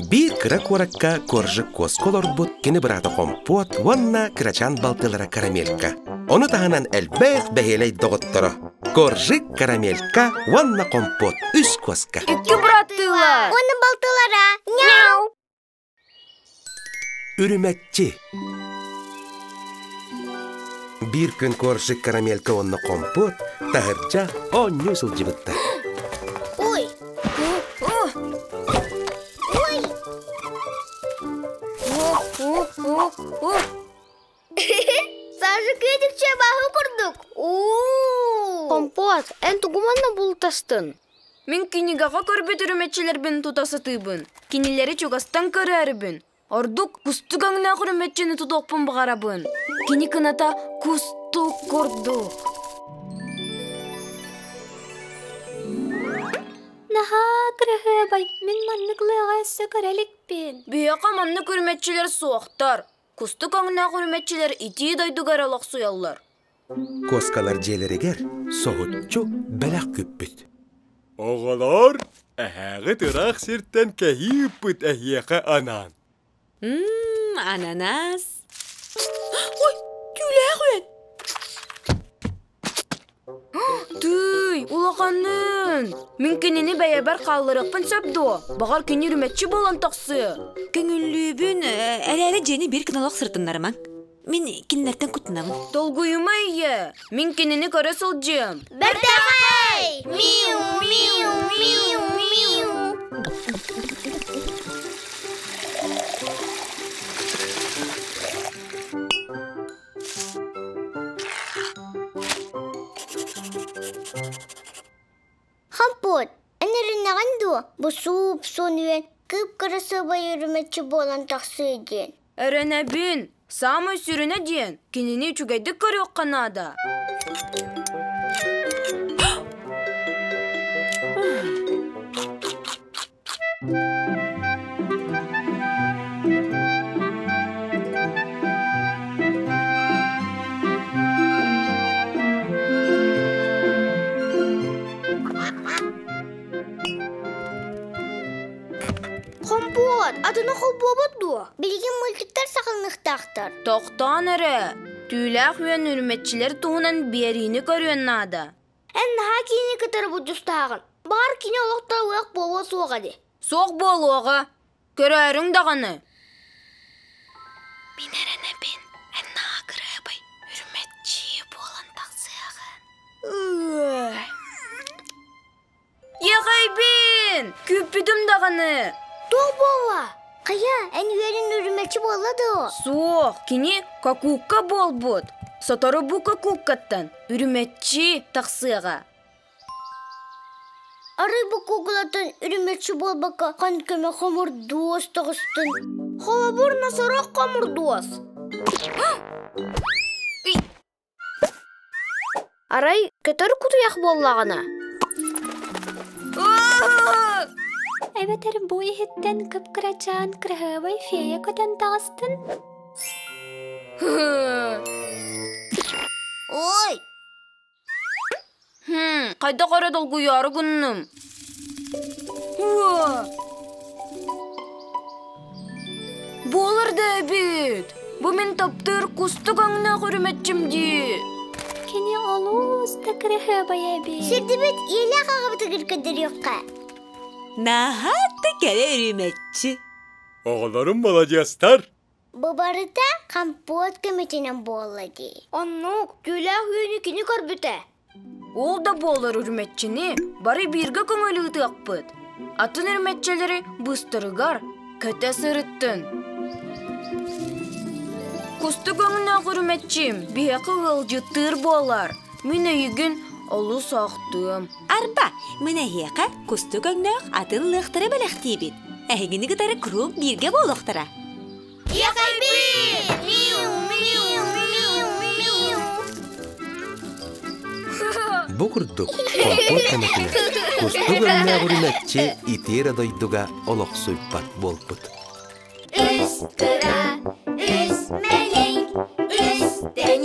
Биир кыра куоракка Коржик куоска олорбут кини быраата Хомпуот уонна кырачаан балтылара Карамелька. Ону таһынан элбэх бэһиэлэй доҕотторо Коржик, Карамелька уонна Хомпуот үс куоска. Икки быраттыылар. Уонна балтылара. Няу! Үрүмэччи Биир күн Коржик, Карамелька уонна Хомпуот таһырдьа оонньуу сылдьыбыттар. Ой! Ой! Саша кыдыкча баһы курдук. Компот, эн тугу манна бултастын? Мин кинигэҕэ көрбүт үрүмэччилэрбин тута сатыыбын. Кинилэри чугастан көрөөрүбүн. Ордук кустук өҥнөөх үрүмэччини тутуохпун баҕарабын. Кини кыната кустук курдук. Наһаа кыраһыабай, мин маннык лыаҕа өссө көрө иликпин. Биһиэхэ маннык үрүмэччилэр суохтар. Кустук өҥнөөх үрүмэччилэр итии дойдуга эрэ олохсуйаллар. Куоскалар дьиэлэригэр соһуччу бэлэх күппүт. Оҕолор, эһээҕит ыраах сиртэн кэһии ыыппыт эһиэхэ анаан. Мм, ананас. Ой, түүлээх үөн! Тыый, улаханын! Мин кинини бэйэбэр хаалларыахпын сөп дуо? Баҕар кини үрүмэччи буолан тахсыа. Көҥүллүүбүн, эрээри дьиэни биир гына олох сырытыннарымаҥ. Мин кинилэртэн куттанабын. Долгуйума ийэ, мин кинини көрө сылдьыам. Бэртээхэй! Миу, миу, миу, миу. Хампуот, эн эрэнэҕин дуо, бу сууп-суун үөн кып-кырасыабай үрүмэччи буолан тахсыа диэн? Эрэнэбин. Саамай сүрүнэ диэн, кинини үчүгэйдик көрүөххэ наада. Хомпуот, атыны холбуобут дуо? Билигин мультиктар саҕаланыахтаахтар. Тохтоон эрэ, түүлээх үөн үрүмэччилэр туһунан биэриини көрүөн наада. Эн наһаа киини кытары буддьустааҕын. Баҕар кини олохто ыах буолуо суоҕа дии. Суох буолуоҕа. Көрөөрүҥ даҕаны. Мин эрэнэбин, эн наһаа кырыабай, үрүмэччи буолан тахсыаҕын. Иэҕэйбин! Күүппүтүм даҕаны. Туох буолла? Хайа, эн үөрүн үрүмэччи буолла дуо? Суох, кини какуукка буолбут. Сотору бу какууккаттан үрүмэччи тахсыаҕа. Арый бу куукулаттан үрүмэччи буолбакка хан көмө хомурдуос таҕыстын. Холобур, носорог хомурдуос. Арай көтөр кутуйах буоллаҕына? Эбэтэр бу иһиттэн кып-кырачаан кыраһыабай фея көтөн таҕыстын? Ой! Хайдах эрэ долгуйаары гынным. Буолар да эбит! Бу мин таптыыр кустук өҥнөөх үрүмэччим дии. Кини олус да кыраһыабай эбит. Сирдибит иэлээх аҕабытыгар көрдөрүөххэ. Наһаа да кэрэ үрүмэччи. Оҕолорум маладьыастар. Бу барыта компот көмөтүнэн буолла дии. Оннук, түүлээх үөнү кини көрбүтэ. Ол да буоллар үрүмэччини бары бииргэ көҥүл ыытыахпыт. Атын үрүмэччилэри быстарыгар көтө сырыттын. Кустук өҥнөөх үрүмэччим биһиэхэ ыалдьыттыыр буолар. Мин эйигин олус ахтыам. Арба, мин эһиэхэ кустук өҥнөөх атын лыахтары бэлэхтиибит. Эһигини кытары куруук бииргэ буолуохтара. Иэхэйбит! Миу, миу, миу, миу! Бу курдук компот көмөтүнэн кустук өҥнөөх үрүмэччи итиэрэ дойдуга олохсуйбат буолбут. Үс кыра, үс мэлиҥ, үс тэҥ.